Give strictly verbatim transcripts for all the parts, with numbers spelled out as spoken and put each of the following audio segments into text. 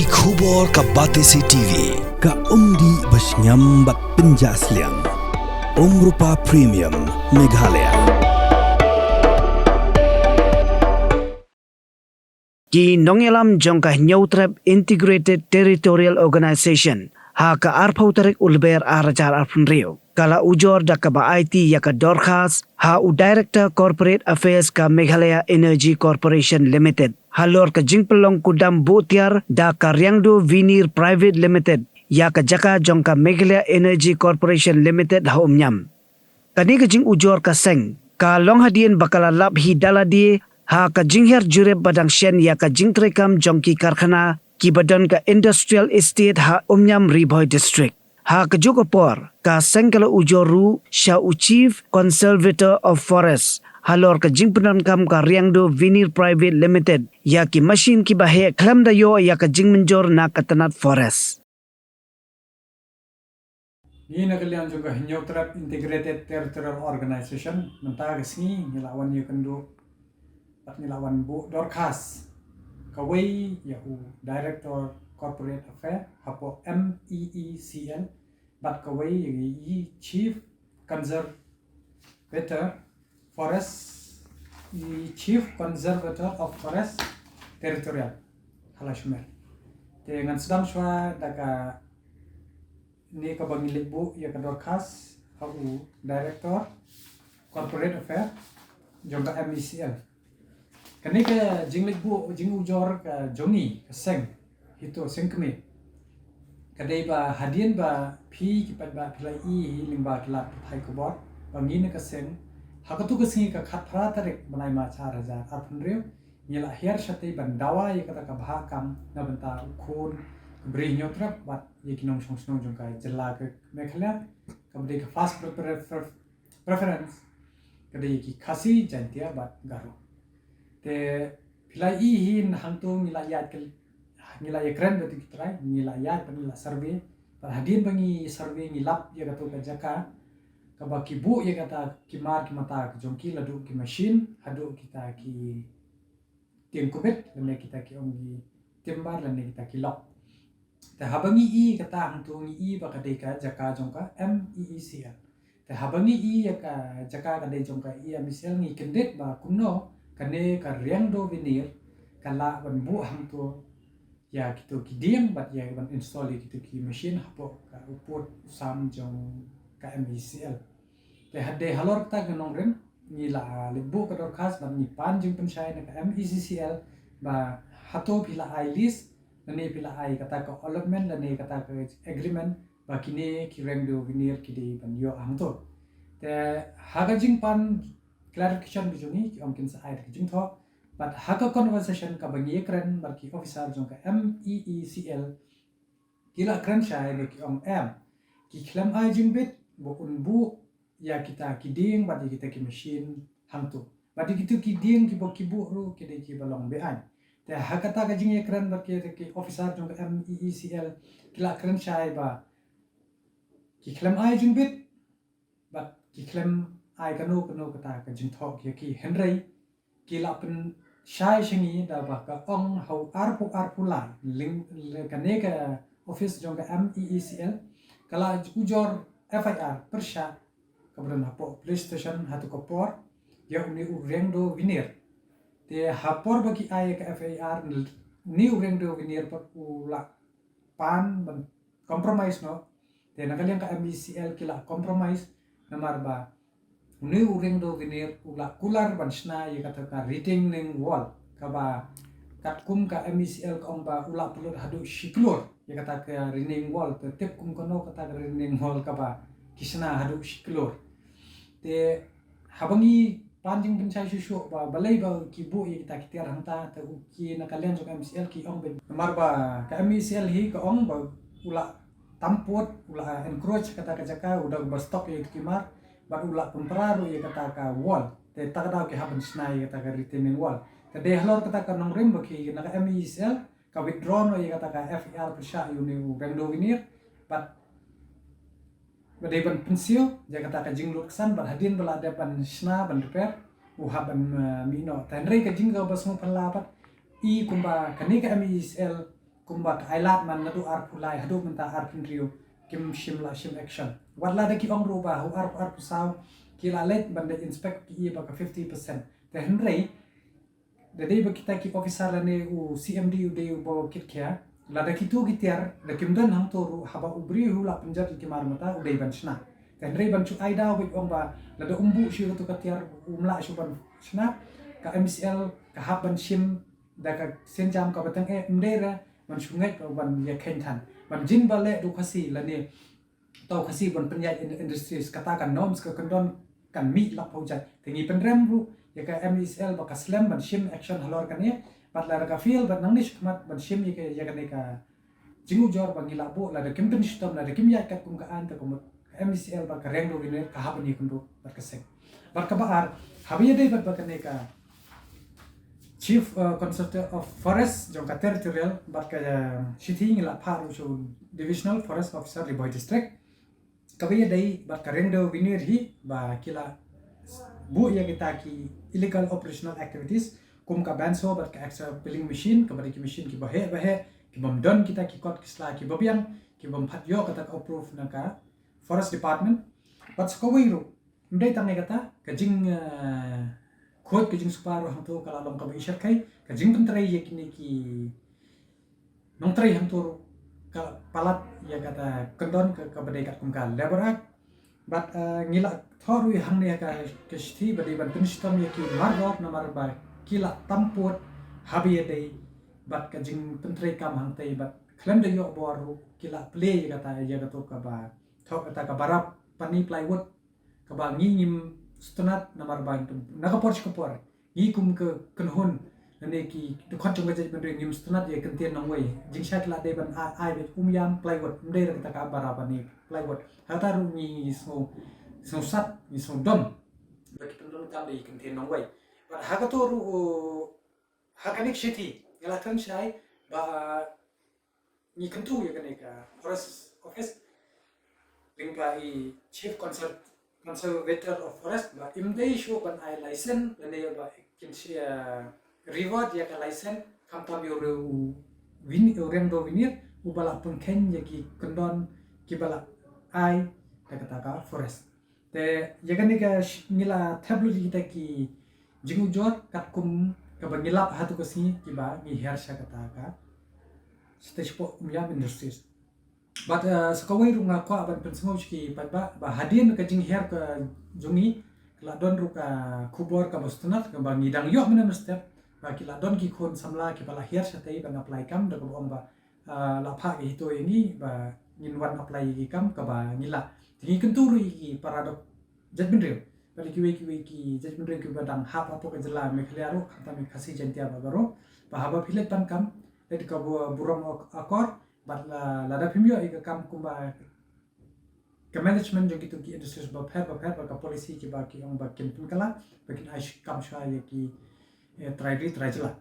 Ki khubor ka Batesi T V, ka umdih ba shngiam bad pynjah sliang. Umrupa Premium, Meghalaya. Ki nongïalam jong ka Hynñiewtrep Integrated Territorial Organization ha ka arphew tarik u Lber ar hajar arphew hynriew ka la ujor da kaba aiti ïa ka dorkhas ha u Director Corporate Affairs ka Meghalaya Energy Corporation Limited halor ka jingpynlong kudam buh tiar da ka Riangdo Vinir Private Limited ïa ka jaka jong ka Meghalaya Energy Corporation Limited ha Umñiam. Kane ka jingujor ka seng ka long hadien ba ka la lap hi da lade ha ka jinghiar jurip ba dang shen ïa ka jingtreikam jong ki karkhana kiba don ka Industrial Estate ha Umñiam, Ri Bhoi District. Ha kajuh ka por ka seng ka la ujor ruh sha u Chief Conservator of Forest halor ka jingpyndonkam ka Riangdo Vinir Private Limited ïa ki machine kiba heh khlem da ïoh ïa ka jingmynjur na ka tnat Forest. Ngi na ka liang jong ka Hynñiewtrep Integrated Territorial Organization, mynta ka sngi ngi la wan ïakynduh bad ngi la wan buh dorkhas, kawei ïa u Director Corporate Affair hapoh M E E C L, bad kawei ïa i Chief Conservator Forest, i Chief Conservator of Forest Territorial, ha Lashmer. Te ngan sdang shuwa da kane kaba ngi leit buh ïa ka dorkhas ha u Director Corporate Affair jong ka M E C L. Kane ka jingleit buh, jingujor ka jong ngi, ka seng, hi to seng kmie. Ka dei ba hadien ba phi ki paidbah phi la i hi lyngba ki lad pathai khubor ba ngi na ka seng, ha katu ka sngi ka khatphra tarik bnai March ar hajar arphew hynriew, ngi la hiar shatei ban dawa ïa kata ka bhah kam na bynta u khun ka Bri Hynñiewtrep bad ïa ki nongshong shnong jong ka jylla ka Meghalaya, kaba dei ka first pre- pre- pre- preference ka dei ïa ki Khasi, Jaintia bad Garo. Te phi la i hi, hangto ngi la ïaid ka, ngi la ïakren bad ki trai, ngi la ïaid bad ngi la survey. Bad hadien ba ngi survey ngi lap ïa katu ka jaka kaba ki buh ïa kata ki mar ki mata ka jong ki, la duh ki machine haduh kita ki tiang kubit, lane kita ki ong ki timber, lane kita ki log. Te haba ngi i kata hangto ngi i ba ka dei ka jaka jong ka M E E C L. Te haba ngi i ïa ka jaka ka dei jong ka M E E C L, ngi kyndit ba kumno kane ka Riangdo Vinir ka lah ban buh hangto ïa kito ki dieng bad ïa ban install ïa kito ki machine hapoh ka u pud u sam jong ka M E E C L. Te hadien halor kata ka nongrim ngi la leit buh ka dorkhas bad ngi pan jingpynshai na ka M E E C L ba hato phi la ai lease lane phi la ai kata ka allotment lane kata ka agreement ba kine ki Riangdo Vinir ki dei ban ïoh hangto. Te ha ka jingpan clarification ka jong ngi ki ong kin sa ai da ka jingthoh. Bad ha ka conversation kaba ngi ïakren bad ki officer jong ka M E E C L, ki la kren shai ba ki ong em, ki khlem ai jingbit ba un buh ïa kita ki dieng bad ïa kita ki machine hangto. Bad ïa kita ki dieng kiba ki buh ruh ki dei kiba long be-aiñ. Te ha kata ka jingïakren bad kita ki officer jong ka M E E C L, ki la kren shai ba ki khlem ai jingbit bad ki khlem ai kano kano kata ka jingthoh ïa ki, hynrei ki la pynshai sha ngi da ba ka ong ha u arphew arphew lai, lyngba kane ka office jong ka M E E C L ka la ujor F I R pyrshah kaba don hapoh police station ha katu ka por ïa une u Riangdo Vinir. Te ha por ba ki ai ka F I R, une u Riangdo Vinir pat u la pan ban compromise noh. Te na ka liang ka M E C L ki la compromise namar ba une u Riangdo Vinir u la kular ban shna ïa kata ka retaining wall kaba katkum ka M E C L ka ong ba u la pynlut haduh shi klur ïa kata ka retaining wall. Te tip kum kano kata ka retaining wall kaba ki shna haduh shi klur. Te haba ngi pan jingpynshai shuh shuh ba balei ba ki buh ïa kita ki tiar hangta, te u ki na ka liang jong M E C L ki ong ba namar ba ka M E C L hi ka ong ba u la tam pud, u la encroach kata ka jaka, u da ba stop ïa ki mar bad u la pynpra ruh ïa kata ka wall. Te ta ka daw ki hap ban shna ïa kata ka retaining wall. Te dei halor kata ka nongrim ba ki na ka M E C L ka withdraw noh ïa kata ka F I R pyrshah ïa une u Riangdo Vinir bad ba dei ban pynsiew ïa kata ka jinglut ksan bad hadien ba la dep ban shna ban repair u hap ban, eh, mih noh. Te hynrei ka jingkaba sngewphylla pat i kumba kane ka M E C L kumba ka ailad man naduh arphew lai haduh mynta arphew hynriew kim shym la shim action. Wat la da ki ong ruh ba ha u arphew arphew saw ki la leit ban da inspect ki ïa ba ka fifty percent. Te hynrei da dei ba kita ki officer lane u C M D u dei uba kit khia, la da kito ki tiar da kim don hangto ruh, haba u briew u la pynjot ïa ki mar mynta u dei ban shna. Te hynrei ban shu ai daw bad ong ba la da um buh shuh kato ka tiar um lah shuh ban shna, ka M C L ka hap ban shim da ka sienjam kaba tyngeh, ym dei re ban shu ngeit ba ban ïa kheiñ than ban jin ba leh da u Khasi lane tau Khasi ban pynïaid in-, industries, kata ka norms ka kyndon kan mih lak pau jait. Te ngi pynrem ruh ïa ka M E C L ba ka slem ban shim action halor kane, bad lada ka fail bad nangne shakhmat ban shim ïa ka, ïa kane ka jingujor ba ngi la buh, lada kim pynshitom, lada kim ïaid katkum ka aiñ, te ka mut ka M E C L bad ka Riangdo Venir ka hap ban ïakynduh bad ka seng. Bad kaba ar, haba ïadei bad ba kane ka Chief, uh, Conservator of Forest jong ka Territorial bad ka, uh, shithi ngi la phah ruh sha u Divisional Forest Officer Ri Bhoi District. Kaba ïadei bad ka Riangdo Venir hi ba ki la buh ïa kita ki illegal operational activities kum ka band saw bad ka extra felling machine, kaba dei ki machine kiba heh ba heh, kibym don kita ki kot ki sla kiba biang, kibym pat ïoh kata ka approve na ka Forest Department. Bad sa kawei ruh, ym dei tang ïa kata, ka jing, eh, khuid ka jingsupa ruh hangto ka la long kaba ishyrkhei, ka jingpyntrei ïa kine ki nongtrei hangto ruh ka palat ïa kata kyndon ka, kaba dei katkum ka Labour Act. Bad, eh, ngi la thoh ruh ïa hangne ha ka, ka shithi ba dei ban pynshitom ïa ki mardor namar ba ki la tam pud haba ïadei bad ka jingpyntrei kam hangtei, bad khlem da ïoh bor ruh ki la plie ïa kata, ïa kato kaba thoh kata ka Barapani plywood, kaba ngi ngim sngewtynnat namar ba na ka por sha ka por ngi kum ka kynhun lane ki dkhot jong ka jaitbynriew ngim sngewtynnat ïa ka kyntien nongwei. Jingshisha ki la dei ban ai, ai beit, um ïam, plywood, ym dei re kata ka Barapani plywood. Hata ruh ngi sngew, sngewsat, ngi sngewdom ba ki pyndonkam da ïa ka kyntien nongwei. Bad ha kato ruh, ha kane ka shithi ngi la kren shai ba ngi kyntu ïa kane ka Forest Office lyngba i Chief Conser-, Conservator of Forest ba im dei shuh ban ai license lane ba kin shu, eh, revert ïa ka license khamtam ïa u Vin-, u Riangdo Venir uba la pynkheiñ ïa ki kyndon kiba la ai da kata ka forest. Te ïa kane ka sh-, ngi la thep lut ïa kita ki jingujor katkum kaba ngi lap ha tu ka sngi kiba ngi hiar sha kata ka Shatei Shapoh Umïam Industries. Bad, eh, sa kawei ruh nga kwah ban pynsngew sha ki paidbah ba hadien ka jinghiar ka jong ngi ka la don ruh ka khubor kaba sngewtynnat kaba ngi dang ïoh mynne mynstep ba ki la don ki khun samla kiba la hiar shatei ban apply kam da kaba ong ba ah, la phah ki HITO ïa ngi ba ngin wan apply ïa ki kam kaba ngi lah. Te ngi kyntu ruh ïa ki para dok jaitbynriew bad ïa kiwei kiwei ki jaitbynriew kiba dang hap hapoh ka jylla Meghalaya ruh, khamtam ïa Khasi, Jaiñtia bad Garo, ba haba phi leit pan kam, leit ka bu-, burom ak-, akor bad la, lada phim ïoh ïa ka kam kumba ka management jong kito ki industries bapher bapher bad ka policy kiba ki ong ba kin pynkylla, ba kin ai sh-, kam shuwa ïa ki, eh, trai ri trai jylla.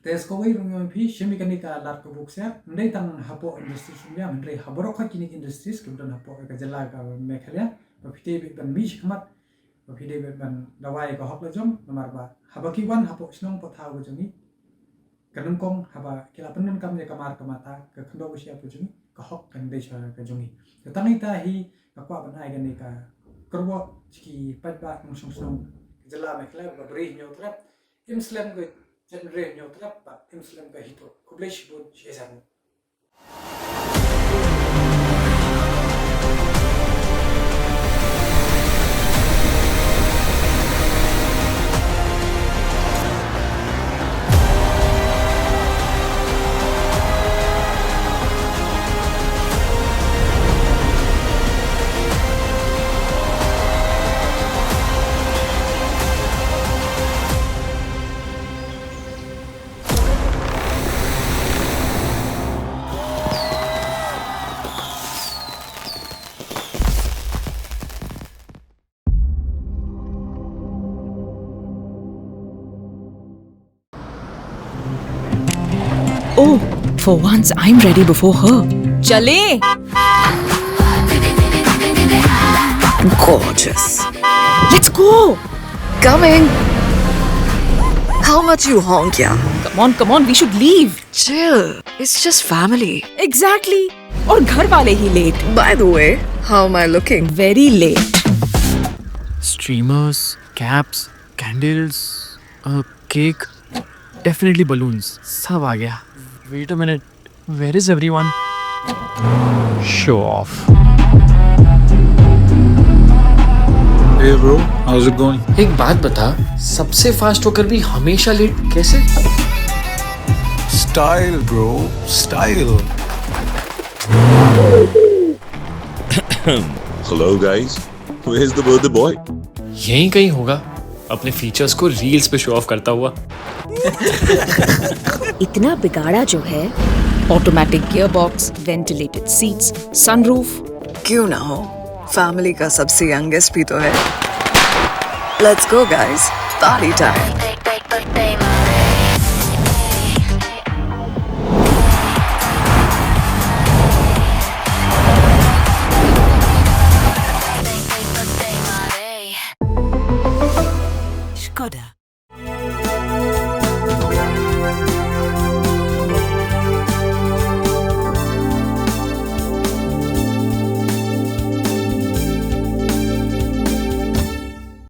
Te sa kawei ruh ngi ong ïa phi, shim ïa kane ka lad ka buk siar, ym dei tang hapoh industries Umïam hynrei ha baroh kawei kine ki industries kiba don hapoh ka jylla ka Meghalaya, ba phi dei beit ban mih shakhmat, ba phi dei beit ban dawa ïa ka hok la jong, namar ba haba ki wan hapoh shnong poh thaw ka jong ngi, ka nyngkong haba ki la pyndonkam ïa ka mar ka mata, ka khyndew ka shyiap ka jong ngi, ka hok kan dei sha ka jong ngi. Te tang ita hi nga kwah ban ai kane ka kyrwoh sha ki paidbah nongshong shnong ka jylla Meghalaya, ba Ri Hynñiewtrep, im slem ka jaitbynriew Hynñiewtrep bad im slem ka HITO. Khublei shibun, shi ïa sa. Oh, for once I'm ready before her. Chale! Gorgeous. Let's go! Coming! How much you honk, yeah? Come on, come on, we should leave. Chill. It's just family. Exactly. और घर वाले ही late. By the way, how am I looking? Very late. Streamers, caps, candles, a cake, definitely balloons. सब आ गया. Wait a minute, where is everyone? Show off. Hey bro, how's it going? एक बात बता, सबसे फास्ट होकर भी हमेशा लेट कैसे? Style, bro, style. Hello, guys. Where's the birthday boy? यहीं कहीं होगा, अपने फीचर्स को रील्स पे शो ऑफ करता हुआ. इतना बिगाड़ा जो है. Automatic gearbox, ventilated seats, sunroof. क्यों ना हो, फैमिली का सबसे यंगेस्ट भी तो है. Let's go, guys. Party time.